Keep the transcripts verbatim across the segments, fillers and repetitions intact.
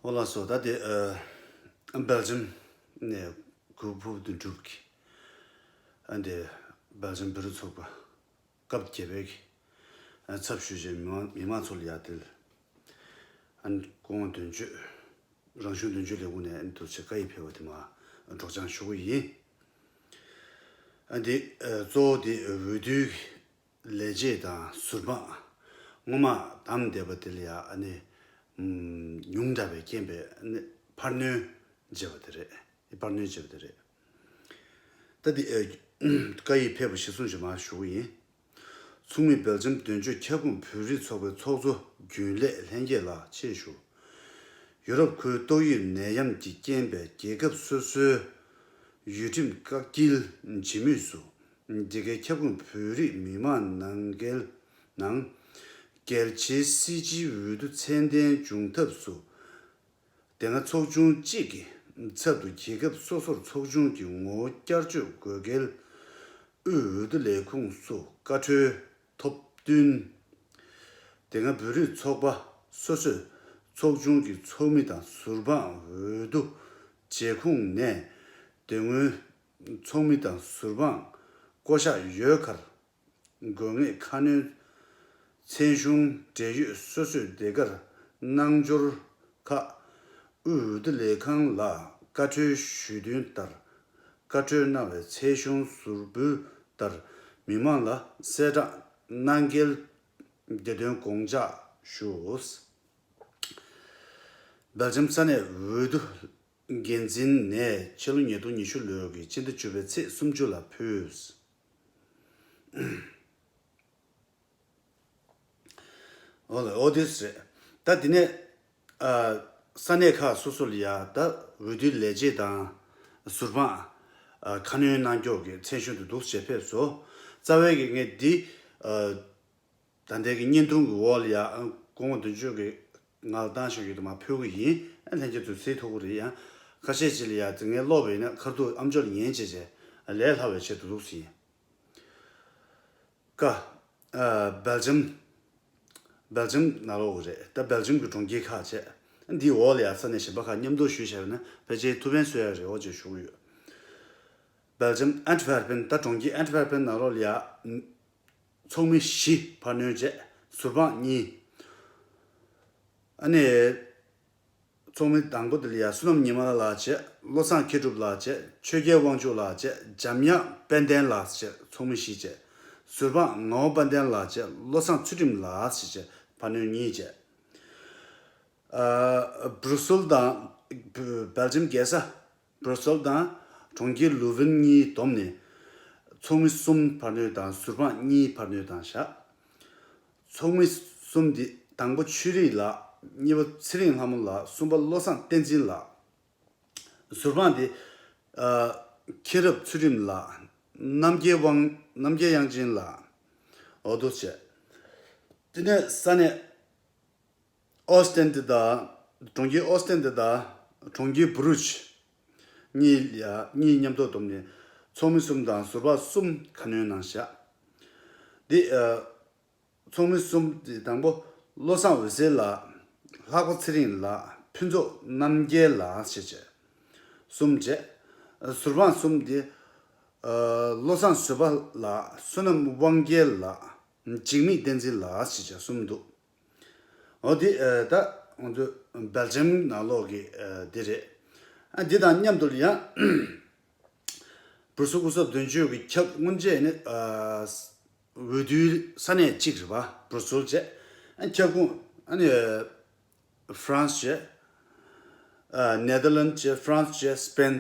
འོ་ལགས་སོ། ད་དེ་ཨ་སྦེལ་ཇམ་ནས་གུ་ཕུབ་དོན་གྲུབ་ཀྱིས་ཨ་འདི་སྦེལ་ཇམ་བོད་རིགས་ཚོགས་པ་སྐབས་བརྒྱད་པའི་གི་ཨ་ཚབ་ཞུས་བྱས་མི་མང་མི་མང་ཚོ་ལ་ཡ་དེ་ཨ་སྐུ་ངོ་དོན་གཅོད་རང་གཞུང་དོན་གཅོད་ལས་ཁུངས་ནས་ཨ་འདུག་བྱས་བཀའ་ཡིག་ཕེབས་པ་དེ་མ་སྒྲོག་སྦྱང་ཞུ་གི་ཡིན། ཨ་འདི་ཨ་གཙོ་བོ་དེ་འོས་བསྡུའི་གི་ལས་བྱེད་དང་ཟུར་དཔང་སྔོན་མ་བདམས་བསྡད་པ་དེ་ལ་ཡང་ཨ་ནི་ཨམ་ཉུང་དྲགས་པའི་རྐྱེན་པས་ཨ་ནི་འཕར་སྣོན་བྱས་པ་དེ་རེད། འཕར་སྣོན་བྱས་པ་དེ་རེད། ད་འདི་ཨ་བཀའ་ཡིག་ཕེབས་པ་གཞིར་བཟུང་བྱས་མར་ཞུ་གི་ཡིན། ཚོགས་མི་སྦེལ་ཇམ་དོན་གཅོད་ཁྱབ་ཁོངས་བོད་རིགས་ཚོགས་པའི་ཚོགས་གཙོ་རྒྱུན་ལས་ལྷན་རྒྱས་ལགས་ཆེད་ཞུ། ཡུ་རོབ་ཁུལ་ཏོག་དབྱིབས་ནད་ཡམས་ཀྱི་རྐྱེན་པས་རྒྱལ་ཁབ་སོ་སོའི་ཡུལ་ཁྲིམས་བཀག་སྐྱིལ་བྱེད་མུས་སུ། འདི་གའི་ཁྱབ་ཁོངས་བོད་རིགས་མི་མང་ནང་འགལ་ནང་། རྒྱལ་སྤྱིའི་སྲིད་སྤྱིའི་འོས་བསྡུ་ཚད་ལྡན་འབྱུང་ཐབས་སུ། དེ་སྔ་ཚོགས་ཆུང་གཅིག་གི་ཚབ་ཏུ་རྒྱལ་ཁབ་སོ་སོར་ཚོགས་ཆུང་གི་ངོ་བོ་བསྐྱར་བཅོས་དགོས་གལ་དབུས་འོས་བསྡུ་ལས་ཁུངས་སུ་བཀའ་འཁྲོལ་ཐོབ་བསྟུན། དེ་སྔ་བོད་རིགས་ཚོགས་པ་སོ་སོས་ཚོགས་ཆུང་གི་ཚོགས་མི་དང་ཟུར་དཔང་འོས་བསྡུ་བྱེད་ཁུངས་ནས་དེ་སྔོན་ཚོགས་མི་དང་ཟུར་དཔང་བསྐོ་གཞག་ཡོད་ཁར། དགོས་ངེས་ཁ་སྣོན་ཚན་གཞུང་འབྲེལ་ཡོད་སོ་སོས་འདི་གར་གནང་འབྱོར་ཁག་དབུས་འོས་བསྡུ་ལས་ཁང་ལ་བཀའ་འཁྲོལ་ཞུས་དོན་ལྟར། བཀའ་འཁྲོལ་གནང་བའི་ཚད་གཞུང་ཟུར་འབུལ་ལྟར་མི་མང་ལ་གསལ་བསྒྲགས་གནང་གལ་འདི་དོན་དགོངས་འཇགས་ཞུ། སྦེལ་ཇམ་ས་གནས་འོས་བསྡུ་འགན་འཛིན་ནས་ཕྱི་ལོ་ཉིས་སྟོང་ཉི་ཤུ་ལོའི་གི་ཕྱི་ཟླ་བཅུ་པའི་ཚེས་སུམ་ཅུ་ལ་ཕུལ། འོ་ལ་འོ་དེ་རེད། ད་དེ་ནས་ཨ་ས་གནས་ཁག་སོ་སོ་ལ་ཡ་ད་འོས་བསྡུའི་ལས་བྱེད་དང་ཟུར་དཔང་ཨ་ཁ་སྣོན་གནང་ཕྱོགས་ཀྱི་ཚན་གཞུང་དུ་འདུག་བྱས་ཕེབས་སོ། རྩ་བའི་གི་ངས་འདི་ཨ་ད་ལྟའི་གི་བརྙན་ཐུང་གི་འོག་ལ་ཡ་ཨ་སྐུ་ངོ་དོན་གཅོད་ཀྱི་ང་ལ་བཏང་བཞག་ཡོད་དུ་མ་ཕུལ་གི་ཡིན། ཨ་ལྷན་རྒྱས་ཚོས་གཟིགས་ཐུབ་ཀྱི་རེད། ཡང་ཁ་ཤས་ཅིག་ལ་ཡ་དེ་ངས་ཀློག་པ་ཡིན་ན་ཁ་ཐུག་ཨམ་ཅོག་ལ་ཉན་བྱས་བྱས་ལས་སླ་བའི་ཆེད་དུ་འདུག་ཟིན། ཀ། ཨ་སྦེལ་ཇམ། སྦེལ་ཇམ་ནང་ལོགས་རེད། ད་སྦེལ་ཇམ་གྱི་གྲོང་ཁྱེར་ཁག་བྱས། འདིའི་འོག་ལ་ཡ་ས་གནས་གཞན་པ་ཁག་མཉམ་འདུག་ཞུས་བྱས་ན་ཕལ་ཆེར་ཐུགས་ཕན་གསོས་ཡ་རེད་འོ་ཅེས་ཞུ་གི་ཡོད། སྦེལ་ཇམ་ཨན་ཊི་ཝེར་པན། ད་གྲོང་ཁྱེར་ཨན་ཊི་ཝེར་པན་ནང་ལོགས་ལ་ཡ་ཚོགས་མི་བཞི་འཕར་སྣོན་བྱས། ཟུར་དཔང་གཉིས། ཨ་ནི། ཚོགས་མི་དང་པོ་དེ་ལ་ཡ་བསོད་ནམས་ཉི་མ་ལགས་བྱས། བློ་བཟང་མཁས་གྲུབ་ལགས་བྱས། ཆོས་རྒྱལ་དབང་ཕྱུག་ལགས་བྱས། འཇམ་དབྱངས་དཔལ་ལྡན་ལགས་བྱས། ཚོགས་མི་བཞི་བྱས། ཟུར་དཔང་ངག་དབང་དཔལ་ལྡན་ལགས་བྱས། བློ་བཟང་ཚུལ་ཁྲིམས་ལགས་བྱས། འཕར་སྣོན་གཉིས་བྱས། ཨ་སྦྲུ་སེལ་དང་སྦེལ་ཇམ་རྒྱལ་ས་སྦྲུ་སེལ་དང་གྲོང་ཁྱེར་ལུ་ཝིན་གཉིས་བསྡོམས་ནས་ཚོགས་མི་གསུམ་འཕར་སྣོན་དང་ཟུར་དཔང་གཉིས་འཕར་སྣོན་བཏང་བཞག་ཚོགས་མི་གསུམ་དེ་དང་པོ་ཆོས་རིག་ལགས། གཉིས་པ་ཚེ་རིང་ལྷ་མོ་ལགས། གསུམ་པ་བློ་བཟང་བསྟན་འཛིན་ལགས། ཟུར་དཔང་དེ་ཨ་མཁྱེན་རབ་ཚུལ་ཁྲིམས་ལགས། རྣམ་རྒྱལ་དབང་རྣམ་རྒྱལ་དབྱངས་ཅན་ལགས། འོ་འདུག་བྱས། དེ་ནས་ས་གནས་ཨོ་སི་ཊེན་དེ་དང་གྲོང་ཁྱེར་ཨོ་སི་ཊེན་དེ་དང་གྲོང་ཁྱེར་བུ་རུཇ་གཉིས་ཡ་གཉིས་མཉམ་དུ་བསྡོམས་ནས་ཚོགས་མི་གསུམ་དང་ཟུར་པ་གསུམ་ཁ་སྣོན་གནང་བཞག་འདི་ཨ་ཚོགས་མི་གསུམ་དེ་དང་པོ་བློ་བཟང་འོད་ཟེར་ལགས། ལྷག་པ་ཚེ་རིང་ལགས། ཕུན་ཚོགས་རྣམ་རྒྱལ་ལགས་ཞེས་བྱས་གསུམ་བྱས། ཟུར་པ་གསུམ་དེ་ཨ་བློ་བཟང་བཟོད་པ་ལགས། བསོད་ནམས་དབང་རྒྱལ་ལགས། འཇིགས་མེད་བསྟན་འཛིན་ལགས་ཞེས་བྱས་གསུམ་འདུག་འོ་དེ་ཨ་ད་ང་ཚོ་སྦེལ་ཇམ་ནང་ལོགས་ཀྱི་ཨ་དེ་རེད། ཨ་འདི་དང་མཉམ་དུ་ཡང་སྦྲུ་སེལ་སྐུ་ཚབ་དོན་གཅོད་ཀྱི་ཁྱབ་སྔོན་ཆད་ནི་ཨ་འོས་བསྡུའི་ས་གནས་གཅིག་རེད་པ། སྦྲུ་སེལ་བྱས། ཨ་ཁྱབ་ཁོངས་ཨ་ནི་ཧྥ་རན་སི་བྱས། ཨ་ནེ་དར་ལན་བྱས། ཧྥ་རན་སི་བྱས། སི་པེན།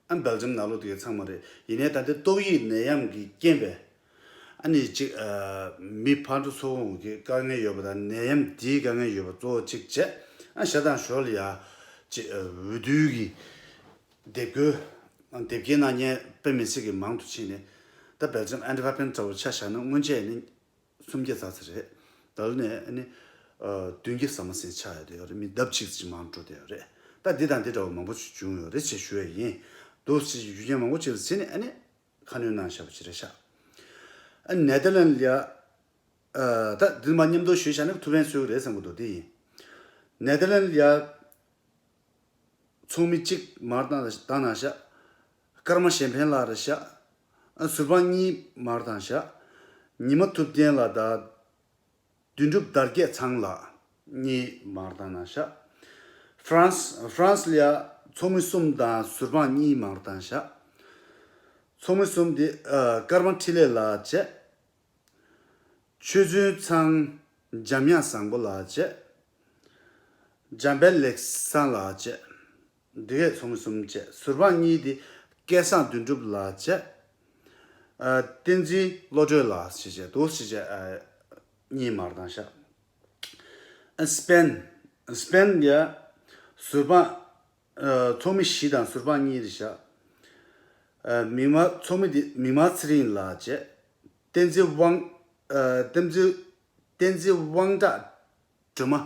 ཨ་སྦེལ་ཇམ་ནང་ལོགས་དེ་གའི་ཚང་མ་རེད། ཡིན་ནའི་ད་ལྟ་ཏོག་དབྱིབས་ནད་ཡམས་ཀྱི་རྐྱེན་པས་ཨ་ནི་གཅིག་ཨ་མི་ཕར་འགྲོ་ཚུར་འོང་གི་དཀའ་ངལ་ཡོད་པ་དང་། ནད་ཡམས་འདིའི་དཀའ་ངལ་ཡོད་པ་གཙོ་བོ་གཅིག་བྱས། ཨ་ཞར་དང་ཞོར་ལ་ཡ་གཅིག་ཨ་འོས་བསྡུའི་གི་དེབ་སྐྱེལ་དེབ་སྐྱེལ་གནང་མཁན་དཔེ་མི་སྲིད་ཀྱི་མང་དུ་ཕྱིན་ནས། ད་སྦེལ་ཇམ་ཨན་ཊི་ཝེར་པན་འདྲ་བོ་ཆ་བཞག་ན་སྔོན་ཆད་ནི་སུམ་བརྒྱ་ཙམ་ཙམ་རེད། ད་ལོ་ནས་ཨ་ནི་ཨ་བདུན་བརྒྱ་ཟ་མ་ཟིན་ཆགས་ཡོད་དེ་ཡོད་རེད། མི་ལྡབ་གཅིག་ཙམ་མང་འགྲོ་དེ་ཡོད་རེད། ད་འདི་དང་འདི་འདྲ་བོ་མང་པོ་ཞིག་བྱུང་ཡོད་རེད་ཅེས་ཞུ་ཡ་ཡིན། འདུག་ཅེས་ཞུ་མཁན་མང་པོ་ཅིག་ལ་ཕྱིན་ནས་ཨ་ནི་ཁ་སྣོན་གནང་བཞག་པ་ཅིག་རེད་ཤག་ཨ་ནེ་དར་ལན་ལ་ཡ་ཨ་ད་འདི་མ་མཉམ་དུ་ཞུས་བཞག་ན་ཐུགས་ཕན་གསོས་ཀྱི་རེད་བསམ་གྱི་འདུག་དེ་ཡིན། ནེ་དར་ལན་ལ་ཡ་ ཚོགས་མི་གཅིག་མར་བཏང་བཏང་གནང་ཤག་སྐར་མ་གཞན་ཕན་ལགས་རེད་ཤག་ཨ་ཟུར་དཔང་གཉིས་མར་བཏང་ཤག་ཉི་མ་ཐུབ་བསྟན་ལགས་དང་དོན་གྲུབ་དར་རྒྱས་ཚང་ལགས་གཉིས་མར་བཏང་གནང་ཤག་ཧྥ་རན་སི་ཧྥ་རན་སི་ལ་ཡ་ཚོགས་མི་གསུམ་དང་ཟུར་དཔང་གཉིས་མར་བཏང་ཤག་ཚོགས་མི་གསུམ་དེ་ཨ་ཀརྨ་འཕྲིན་ལས་ལགས་བྱས། ཆོས་འཛིན་ཚང་འཇམ་དབྱངས་བཟང་པོ་ལགས་བྱས། འཇམ་དཔལ་ལེགས་བཟང་ལགས་བྱས། འདི་གས་ཚོགས་མི་གསུམ་བྱས། ཟུར་དཔང་གཉིས་དེ་སྐལ་བཟང་དོན་གྲུབ་ལགས་བྱས། ཨ་བསྟན་འཛིན་བློ་གྲོས་ལགས་ཞེས་བྱས་འདུག་ཞེས་བྱས་ཨ་གཉིས་མར་བཏང་ཤག་ཨ་སྤེན་སྤེན་ཡ་ཟུར་དཔང་ཨ་ཚོགས་མི་བཞི་དང་ཟུར་དཔང་གཉིས་རེད་ཤག་ཨ་མིག་དམར་ཚོགས་མི་འདི་མིག་དམར་ཚེ་རིང་ལགས་བྱས། བསྟན་འཛིན་དབང་ཨ་བསྟན་འཛིན་བསྟན་འཛིན་དབང་གྲགས་སྒྲོལ་མ།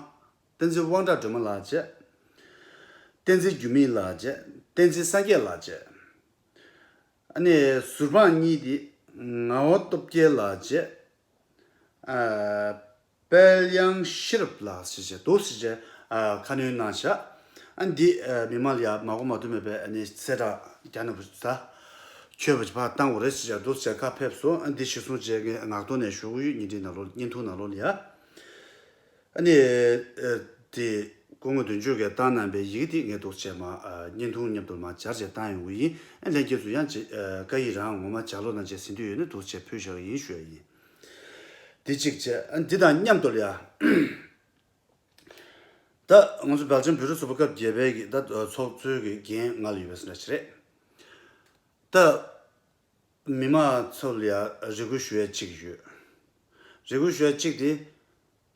བསྟན་འཛིན་དབང་གྲགས་སྒྲོལ་མ་ལགས་བྱས། བསྟན་འཛིན་འགྱུར་མེད་ལགས་བྱས། བསྟན་འཛིན་སངས་རྒྱས་ལགས་བྱས། ཨ་ནི་ཟུར་དཔང་གཉིས་དེ་ངག་དབང་སྟོབས་རྒྱལ་ལགས་བྱས། ཨ་དཔལ་དབྱངས་ཤེས་རབ་ལགས་ཞེས་བྱས་འདུག་ཞེས་བྱས་ཨ་ཁ་སྣོན་གནང་ཤག་ཨ་འདི་ཨ་མི་མང་ལ་ཡ་མ་གོ་མ་ཐོས་མེད་པའི་ཨ་ནི་གསལ་བསྒྲགས་རྒྱག་ན་བུ་ད་ཁྱོད་བུ་ཕར་བཏང་དགོས་རེད་ཞེས་བྱས་འདུག་ཞེས་ཁ་ཕེབས་སོང་། ཨ་འདི་གཞིར་བཟུང་བྱས་ངས་ངག་ཐོག་ནས་ཞུ་གི་ཡོད། བརྙན་འཕྲིན་ནང་ལོགས་བརྙན་ཐུང་ནང་ལོགས་ལ་ཡ། ཨ་ནི། ཨ་དེ། སྐུ་ངོ་དོན་གཅོད་ཀྱིས་བཏང་གནང་པའི་ཡི་གེ་དེ་ངས་འདུག་བྱས་མ་ཨ་བརྙན་ཐུང་མཉམ་དུ་མ་སྦྱར་བྱས་བཏང་ཡོང་གི་ཡིན། ཨ་ལྷན་རྒྱས་ཚོ་ཡང་ཅིག་ཨ་བཀའ་ཡིག་རང་ངོ་མ་ལྗགས་ཀློག་གནང་བྱས་ཟིན་དུས་ཡོད་ན་འདུག་བྱས་ཕུལ་བཞག་གི་ཡིན་ཞུ་ཡ་ཡིན། དེ་གཅིག་བྱས་ཨ་འདི་དང་མཉམ་དུ་ལ་ཡ། ད་ང་ཚོ་སྦེལ་ཇམ་བོད་རིགས་ཚོགས་པ་སྐབས་བརྒྱད་པའི་གི་ད་ཚོགས་གཙོའི་གི་འགན་ང་ལ་ཡོད་པའི་སེམས་ཁྲལ་ཞིག་རེད། ད། མི་མང་ཚོ་ལ་ཡང་རེ་སྐུལ་ཞུ་ཡ་གཅིག་ཡོད། རེ་སྐུལ་ཞུ་ཡ་གཅིག་དེ།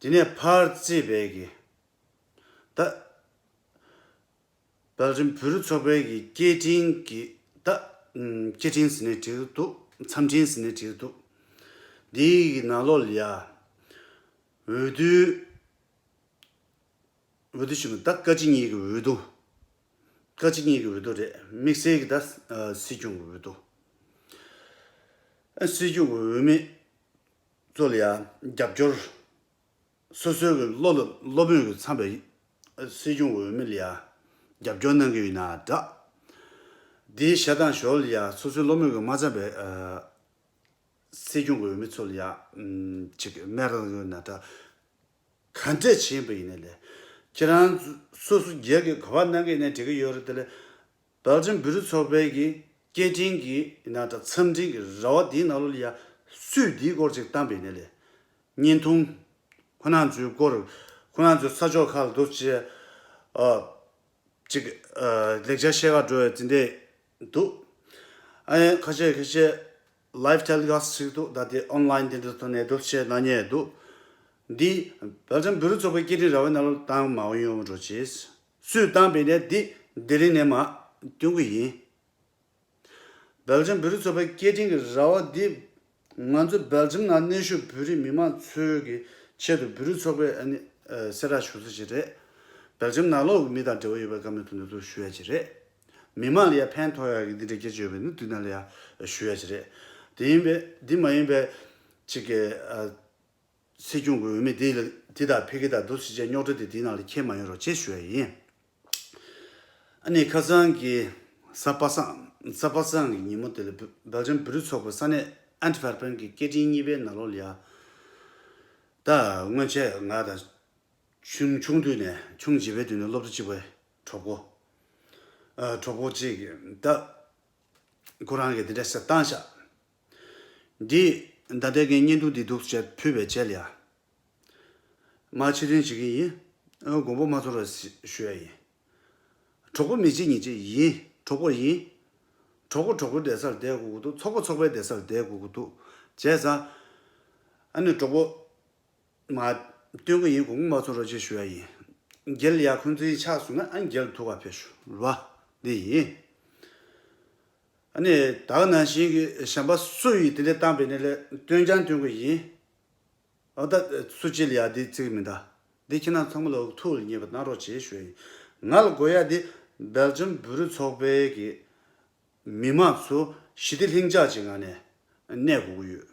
དེ་ནས་ཕར་བརྩིས་པའི་གི། ད། སྦེལ་ཇམ་བོད་རིགས་ཚོགས་པའི་གི་སྐད་འཕྲིན་གི་ད། སྐད་འཕྲིན་ཟེར་ནས་བྲིས་འདུག་འཚམས་འཕྲིན་ཟེར་ནས་བྲིས་འདུག་འདིའི་གི་ནང་ལོགས་ལ་ཡ། འོས་བསྡུ། འོས་བསྡུ་ཞུ་མི་ད་བཀའ་སྤྱི་གཉིས་ཀྱི་འོས་བསྡུ། བཀའ་སྤྱི་གཉིས་ཀྱི་འོས་བསྡུ་རེད། དམིགས་བསལ་གྱི་ད་ཨ་སྲིད་སྐྱོང་གི་འོས་བསྡུ། ཨ་སྲིད་སྐྱོང་གི་འོས་མི་ཚོ་ལ་ཡ་རྒྱབ་སྐྱོར། སོ་སོའི་གི་བློ་ལ་བློ་མོས་ཀྱི་འཚམས་པའི་ཨ་སྲིད་སྐྱོང་གི་འོས་མི་ལ་ཡ་རྒྱབ་སྐྱོར་གནང་གི་ཡོད་ན་འདྲ། འདིའི་ཞལ་ཐང་ཞོར་ལ་ཡ་སོ་སོའི་བློ་མོས་ཀྱི་མ་འཚམས་པའི་ཨ་སྲིད་སྐྱོང་གི་འོས་མི་ཚོ་ལ་ཡ་ཨམ་ཅིག་སྨད་རང་ཡོད་ན་འདྲ། ག་འདྲས་བྱེད་པ་ཡིན་ནའི་ལས། ཁྱེད་རང་སོ་སོ་སྒེར་གྱི་ག་པར་གནང་གི་ཡིན་ནའི་འགྲིག་གི་ཡོད་རེད་དེ་ལས། སྦེལ་ཇམ་བོད་རིགས་ཚོགས་པའི་གི་སྐད་འཕྲིན་གྱི་ཡིན་ན་འདྲ་འཚམས་འཕྲིན་གྱི་ར་བ་འདིའི་ནང་ལོགས་ལ་ཡ་སུས་འདིའི་སྐོར་ཅིག་བཏང་པ་ཡིན་ནའི་ལས། བརྙན་ཐུང་། ཁོ་རང་ཚོའི་སྐོར། ཁོ་རང་ཚོའི་ས་ཕྱོགས་ཁག་ལ་འདུག་བྱས། ཨ། ཅིག་ཨ་ལེགས་སྦྱར་བཤད་གར་འགྲོ་བའི་འཛིན་གྲྭ་འདུག་ཨ་ཡ་ཁ་ཤས་ཁ་ཤས་live telecast་ཞིག་འདུག་ད་དེ་online་དེ་འདྲ་ཐོག་ནས་འདུག་བཤད་གནང་མཁན་འདུག་འདི་སྦེལ་ཇམ་བོད་རིགས་ཚོགས་པའི་སྐད་འཕྲིན་ར་བའི་ནང་ལ་བཏང་མ་འོང་ཡོང་འགྲོ་བྱས། སུས་བཏང་པས་ནས་འདི་དེ་རིང་ནས་མ་སྟོན་གི་ཡིན། སྦེལ་ཇམ་བོད་རིགས་ཚོགས་པའི་སྐད་འཕྲིན་གྱི་ར་བ་འདི། ང་ཚོ་སྦེལ་ཇམ་ནང་གནས་བཞུགས་བོད་རིགས་མི་མང་ཚོའི་གི་ཆེད་དུ་བོད་རིགས་ཚོགས་པའི་ཨ་ནི་ཨ་གསལ་བསྒྲགས་ཞུ་ས་ཞིག་རེད། སྦེལ་ཇམ་ནང་ལོགས་ཀྱི་མི་དང་འབྲེལ་བ་ཡོད་པའི་བཀའ་མོལ་དུ་འདི་ཚོ་ཞུ་ཡ་ཅིག་རེད། མི་མང་ལ་ཡ་ཕན་ཐོགས་ཡ་གི་འདི་འདྲའི་སྐད་ཆ་ཡོད་པས་ནི་འདི་ནང་ལ་ཡ་ཞུ་ཡ་ཅིག་རེད། དེ་ཡིན་པས་འདི་མ་ཡིན་པའི་ཅིག་གི་ཨ་སྲིད་སྐྱོང་གི་འོས་མི་འདི་ལ་འདི་དང་ཕ་གི་དང་འདུག་སེ་བྱས་རྙོག་དྲ་དེ་འདི་ནང་ལ་འཁྱེར་མ་ཡོང་རོགས་བྱེད་ཞུ་ཡ་ཡིན། ཨ་ནི་ཁ་སང་གི་གཟའ་པ་སངས་གཟའ་པ་སངས་ཀྱི་ཉིན་མོ་དེ་ལ་སྦེལ་ཇམ་བོད་རིགས་ཚོགས་པ་ས་གནས་ཨན་ཊི་ཝེར་པན་གྱི་སྐད་འཕྲིན་གཉིས་པའི་ནང་ལོགས་ལ་ཡ། ད་སྔོན་ཆད་ང་དང་ཆུང་ཆུང་དུས་ནས་ཆུང་བྱིས་པའི་དུས་ནས་སློབ་གྲྭ་གཅིག་པའི་གྲོགས་པོ། ཨ་གྲོགས་པོ་གཅིག་གིས་ད་ཁོ་རང་གིས་དེ་འདྲ་ཟེར་བཏང་ཤག་འདི་ད་ལྟའི་ངའི་བརྙན་ཐུང་འདི་འདུག་ཅེས་ཕུལ་བའི་རྗེས་ལ་ཡ། མ་ཕྱིར་འཐེན་བྱེད་ཀྱི་ཡིན། ཨ་དགོངས་པ་མ་ཚོམ་རོགས་ཞུ་ཡ་ཡིན། གྲོགས་པོ་མི་གཅིག་གཉིས་གཅིག་ཡིན། གྲོགས་པོ་ཡིན། གྲོགས་པོ་གྲོགས་པོའི་བསྡད་སར་བསྡད་དགོས་ཀྱི་འདུག་ཚོགས་པ་ཚོགས་པའི་བསྡད་སར་བསྡད་དགོས་ཀྱི་འདུག་བྱས་ཙང་། ཨ་ནི་གྲོགས་པོ། མ། སྟོན་གྱི་ཡིན། དགོངས་པ་མ་ཚོམ་རོགས་ཅེས་ཞུ་ཡ་ཡིན། རྒྱལ་ཡ་ཁོང་ཚོའི་ཆགས་སོང་ན་ཨ་རྒྱལ་ཐུག་ག་ཕེབས་ཤོག་ར་བ། འདི་ཡིན། ཨ་ནི་ད་ག་ནང་བཞིན་གྱི་གཞན་པ་སུ་ཡིས་དེ་འདྲ་བཏང་པས་ནི་ལས་སྟོན་ཀྱང་སྟོན་གྱི་ཡིན། འོ་ད་སུ་གཅིག་ལ་ཡ་འདི་བརྩི་གི་མིན་ད། འདི་ཁྱེད་རྣམ་ཚང་མ་ལ་ཐུགས་ལ་ངེས་པ་གནང་རོགས་བྱེད་ཞུ་ཡ་ཡིན། ང་ལ་དགོས་ཡ་འདི་སྦེལ་ཇམ་བོད་རིགས་ཚོགས་པའི་གི་མི་མང་ཚོ་ཞི་བདེ་ལྷིང་འཇགས་ཀྱི་ངང་ནས་གནས་དགོས་ཀྱི་ཡོད།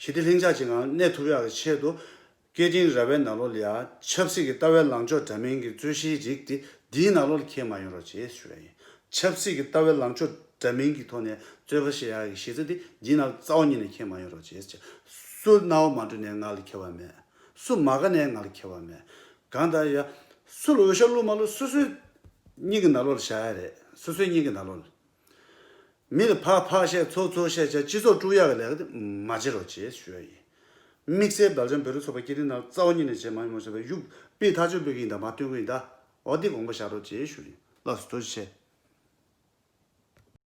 ཞི་བདེ་ལྷིང་འཇགས་ཀྱི་ངང་གནས་ཐུབ་ཡག་གི་ཆེད་དུ། སྐད་འཕྲིན་ར་བའི་ནང་ལོགས་ལ་ཡང་ཆབ་སྲིད་ཀྱི་ལྟ་བའི་ལངས་ཕྱོགས་འདྲ་མིན་གྱི་རྩོད་གཞིའི་རིགས་དེ་འདིའི་ནང་ལོགས་ལ་འཁྱེར་མ་ཡོང་རོགས་བྱེད་ཞུ་ཡ་ཡིན། ཆབ་སྲིད་ཀྱི་ལྟ་བའི་ལངས་ཕྱོགས་འདྲ་མིན་གྱི་ཐོག་ནས་རྩོད་པ་བཤད་ཡག་གི་གཞི་རྩ་དེ་འདིའི་ནང་ལ་རྩ་བ་ཉིད་ནས་འཁྱེར་མ་ཡོང་རོགས་བྱེད་ཟེར། སུ་རྣ་བ་མ་འགྲོ་ནའི་ང་ལ་ཁྱད་པར་མེད། སུ་མ་དགའ་ནའི་ང་ལ་ཁྱད་པར་མེད། གང་ལྟར་ཡ། སུ་ལ་འོས་ཤོག་བླུགས་མ་བླུགས་སོ་སོའི་སྙིང་གི་ནང་ལོགས་ལ་བཞག་ཡ་རེད། སོ་སོའི་སྙིང་གི་ནང་ལོགས་ལ། མི་ལ་ཕར་ཕར་བཤད་ཚུར་ཚུར་བཤད་བྱས་སྤྱི་ཚོགས་དཀྲུག་ཡག་གི་ལས་ཀ་དེ་མ་བྱེད་རོགས་བྱེད་ཞུ་ཡ་ཡིན། དམིགས་བསལ་སྦེལ་ཇམ་བོད་རིགས་ཚོགས་པ་སྐད་འཕྲིན་ནང་རྩ་བ་ཉིད་ནས་བྱེད་མ་ཡོང་བ་བྱས་པའི་གཡུག་པས་ཐག་གཅོད་སྤེལ་གྱི་ཡིན་ད། མ་སྟོན་གྱི་ཡིན་ད། འོ་འདི་དགོངས་པ་བཞག་རོགས་བྱེད་ཞུ་ཡིན། ལགས་སོ། ཐུགས་རྗེ་ཆེ།